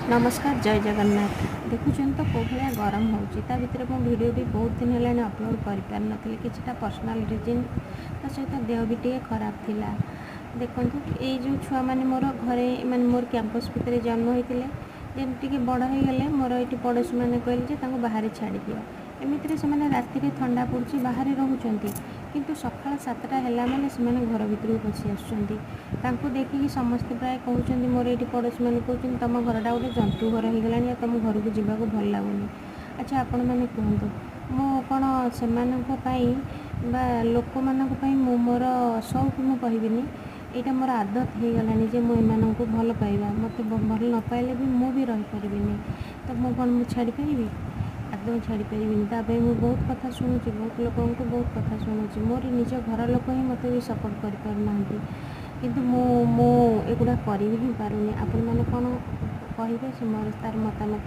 ନମସ୍କାର, ଜୟ ଜଗନ୍ନାଥ। ଦେଖୁଛନ୍ତି ତ କେଉଁ ଭଳିଆ ଗରମ ହେଉଛି। ତା ଭିତରେ ମୁଁ ଭିଡ଼ିଓ ବି ବହୁତ ଦିନ ହେଲାଣି ଅପଲୋଡ଼ କରିପାରିନଥିଲି, କିଛିଟା ପର୍ସନାଲ୍ ରିଜନ୍, ତା ସହିତ ଦେହ ବି ଟିକେ ଖରାପ ଥିଲା। ଦେଖନ୍ତୁ, ଏଇ ଯେଉଁ ଛୁଆମାନେ ମୋର ଘରେ, ମାନେ ମୋର କ୍ୟାମ୍ପସ୍ ଭିତରେ ଜନ୍ମ ହୋଇଥିଲେ, ଯେମିତି ଟିକେ ବଡ଼ ହେଇଗଲେ ମୋର ଏଇଠି ପଡ଼ୋଶୀମାନେ କହିଲେ ଯେ ତାଙ୍କୁ ବାହାରେ ଛାଡ଼ିଦିଅ। ଏମିତିରେ ସେମାନେ ରାତିରେ ଥଣ୍ଡା ପଡ଼ୁଛି, ବାହାରେ ରହୁଛନ୍ତି, କିନ୍ତୁ ସକାଳ 7ଟା ହେଲା ମାନେ ସେମାନେ ଘର ଭିତରକୁ ପଶି ଆସୁଛନ୍ତି। ତାଙ୍କୁ ଦେଖିକି ସମସ୍ତେ ପ୍ରାୟ କହୁଛନ୍ତି, ମୋର ଏଇଠି ପଡ଼ୋଶୀମାନେ କହୁଛନ୍ତି, ତୁମ ଘରଟା ଗୋଟେ ଜନ୍ତୁ ଘର ହେଇଗଲାଣି ଆଉ ତୁମ ଘରକୁ ଯିବାକୁ ଭଲ ଲାଗୁନି। ଆଚ୍ଛା, ଆପଣମାନେ କୁହନ୍ତୁ, ମୁଁ କ'ଣ ସେମାନଙ୍କ ପାଇଁ ବା ଲୋକମାନଙ୍କ ପାଇଁ ମୁଁ ମୋର ସଉକ ମୁଁ କହିବିନି, ଏଇଟା ମୋର ଆଦତ ହେଇଗଲାଣି ଯେ ମୁଁ ଏମାନଙ୍କୁ ଭଲ ପାଇବା। ମୋତେ ଭଲ ନ ପାଇଲେ ବି ମୁଁ ବି ରହିପାରିବିନି। ତ ମୁଁ କ'ଣ ମୁଁ ଛାଡ଼ିପାରିବି? ଆଦୌ ଛାଡ଼ିପାରିବିନି। ତା ପାଇଁ ମୁଁ ବହୁତ କଥା ଶୁଣୁଛି, ବହୁତ ଲୋକଙ୍କଠୁ ବହୁତ କଥା ଶୁଣୁଛି। ମୋର ନିଜ ଘର ଲୋକ ହିଁ ମୋତେ ବି ସପୋର୍ଟ କରିପାରୁନାହାନ୍ତି, କିନ୍ତୁ ମୁଁ ଏଗୁଡ଼ା କରି ହିଁ ପାରୁନି। ଆପଣମାନେ କ'ଣ କହିବେ ସେ ମୋର ତା'ର ମତାମତ